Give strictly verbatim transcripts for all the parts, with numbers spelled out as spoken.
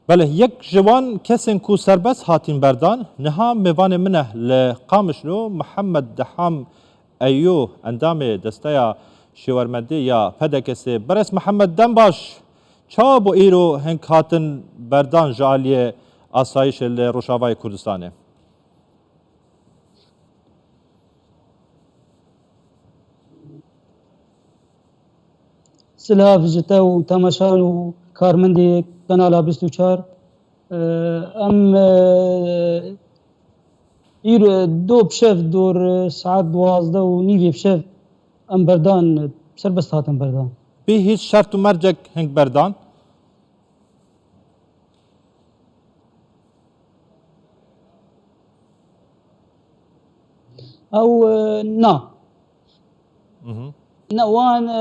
Belê, yek ji wan kesên ku serbest hatin berdan, niha mêvanê min e li Qamişlo, Mihemed Deham Eyo, endamê Desteya Şêwermendê ya P D K S'ê. Berêz Mihemed, dem baş. Çawa bû îro hing hatin berdan ji aliyê asayişê li Rojavayê Kurdistanê? Silav ji te û temaşan û karmendê Kanala bîst û çar. Em, e, îro do bi şev dor, e, saet duwazdeh û nîvê bi şev em berdan, serbest hatin berdan. Bê hîç şert û mercek hing berdan? Ew, e, na. Mhm. Ne, wan, e,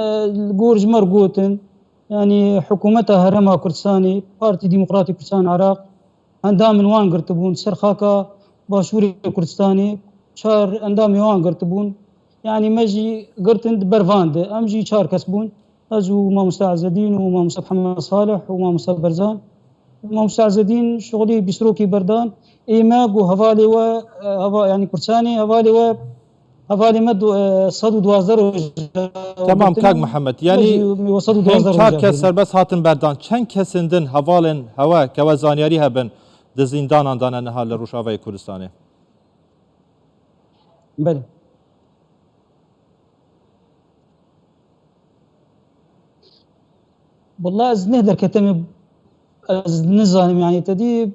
li gor ji me re gotin, yanî hikûmeta Herêma Kurdistanê, Partî Demokratî Kurdistan Iraq, endamên wan girtibûn, ser xaka Başûrê Kurdistanê çar endamê wan girtibûn. Yanî me jî girtin di ber van de. Em jî çar kes bûn. Ez û Mamoste Ezedîn û Mamoste Mihemed Salih û Mamoste Berzan. Mamoste Ezedîn şixulî bîstrokî berdan. Ê me got hevalê we, e, heva-, yanî Kurdistanê, hevalê we, hevalê me du-, e, sed û duwazdeh roj. Temam, girtine. Kak Mihemed. Me Yanî jî me we sed û duwazdeh heng çar roj kes girtine. Serbest hatin berdan. Çend kesên din hevalên hewe ke we zanyarî hebin di zîndanan de ne niha li Rojavayê Kurdistanê? Belê. Wela ez neh derketime, ez nizanim, yanî te dî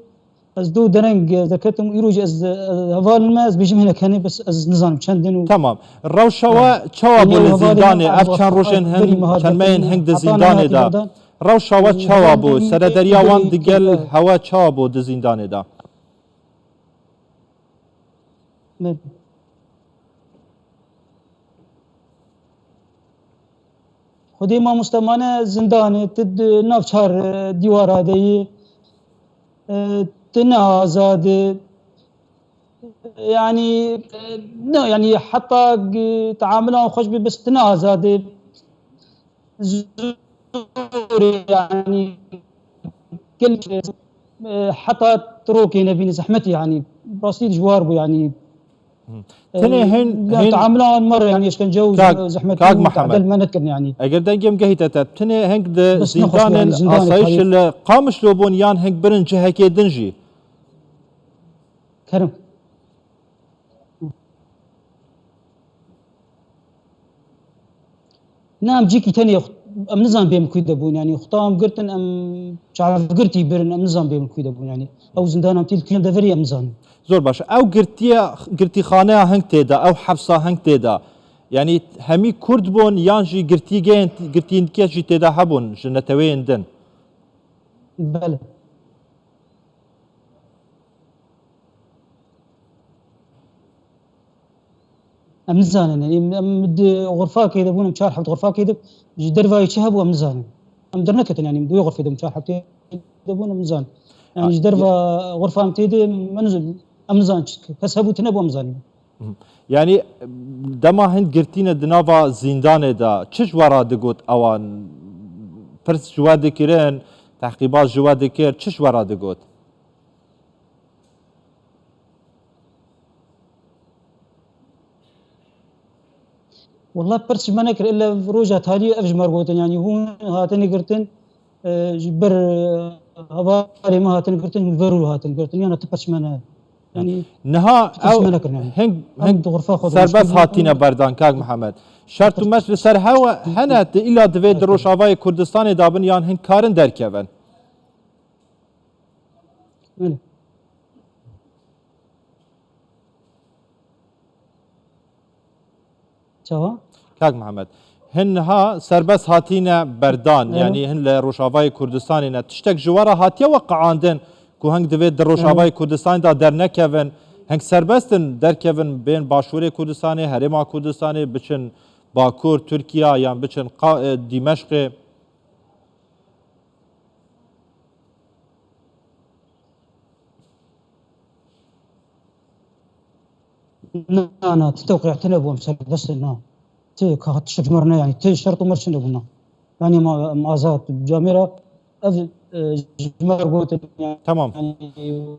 ez do dereng derketim, îro jî ez, ez hevalin me, ez bêjim hinek hene, bes ez nizanim çend in û Tamam. Rewşa we çawa bû li zîndanê? Ev çend rojên hin, çend mehên hing di zîndanê de. Rewşa we çawa bû? Serederiya wan digel hewe çawa bû di zîndanê de? Belê. Xwedê mamoste mane zindanê, tu di nav çar, e, dîwara de yî, e, tu ne azad î. Yanî, e, ne, yanî heta g-, teamilan xweş bi, bes tu ne azad î. Zor e, yanî, gelek, e, heta tu rokê nebînî, zehmet e, yanî, rastî dijwar bû, yanî. Hı. E, Tenê hin, ya hin teamilan me re, yanî, işkence û Kak, zeh-, zehmet Kak û Mihemed, tedel me nekirin, yanî. Eger dengê min gehîte te, tenê hing di Bes nexweş bû, yanî, zîndanên zindanê asayişê li Qamişlo bûn yan hing birin cihekê din jî? Kerim. Na, em cîkî tenê xu-, em nizan bê min ku de bûn, yanî xuta em girtin, em çavgirtî birin, em nizan bê min ku de bûn, yanî ew zindana em tê li kîjan deverê em nizanin. Zor baş. Ew girtiye, girtîxaneya hing tê de, ew hepsa hing tê de. Yanî hemî Kurd bûn yan jî girtîgehên, girtînike jî tê de hebûn ji neteweyên din? Belê. Em nizanin, yanî em di xurfakê de bûn, em çar heft xurfakê de ji dervayî çi hebû em nizanin. Em derneketin, yanî em di wê xurfê de bûn, çar heftê de bûn, em nizanin. Yanî ji derva xurfa em tê de, em niz-, em nizanin çi kes hebû, tune bû, em nizanin. Mhm. Yanî dema hin girtîne di nava zîndanê de, çi ji we re digot ewan? Pirs ji we dikirin, tehqîbat ji we dikir, çi ji we re digot? Wela pirs ji me nekir, ille roja talî ev ji me re gotin, yanî hûn hatine girtin, e, ji ber, e, hevalê me hatine girtin, ji ber û hatine girtin, yana tu pirs ji me ne. Yanî Niha tu pirs ji ew me nekirin, yanî. hing, Em hing di xurfa xwe de serbest meşgûl bûn. hatine berdan, Kak Mihemed. Şert û meş li ser hewe hene, tu îla divê di Rojavayê Kurdistanê de bin yan hing karin derkevin? Belê. Çawa? Kak Mihemed, hin niha serbest hatîne berdan, Ero. yanî hin li Rojavayê Kurdistanê ne. Tiştek ji we re hatiye weqiandin ku hing divê di Rojavayê Kurdistanê de dernekevin, hing serbest in derkevin, bên Başûrê Kurdistanê, Herêma Kurdistanê, biçin Bakur, Tirkiye yan biçin Qa-, e, Dîmeşqê? Na, na, ti tewqî tune bû, em serbest in, na. Ti ka tişt ji me re ne, yanî ti şert û merc tune bû, na. Yanî em, em azad, camêra ev e, ji me re gotin, yani, Tamam. yani,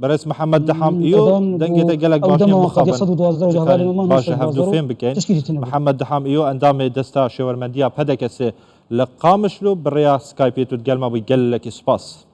Berêz Mihemed Diham Hmm, îyo, edan dengê bu te gelek ew baş e dema mixabin. qediya sed û duwazdeh û Dikarin hevalên me baş e sed û hevdu duwazdeh fêm bikin. Tişkî dîtine bû. Mihemed Diham îyo, endamê desta şêwermendiya P D K S li Qamişlo, bi rêya Skypeê tu digel me bû, gelekî spas.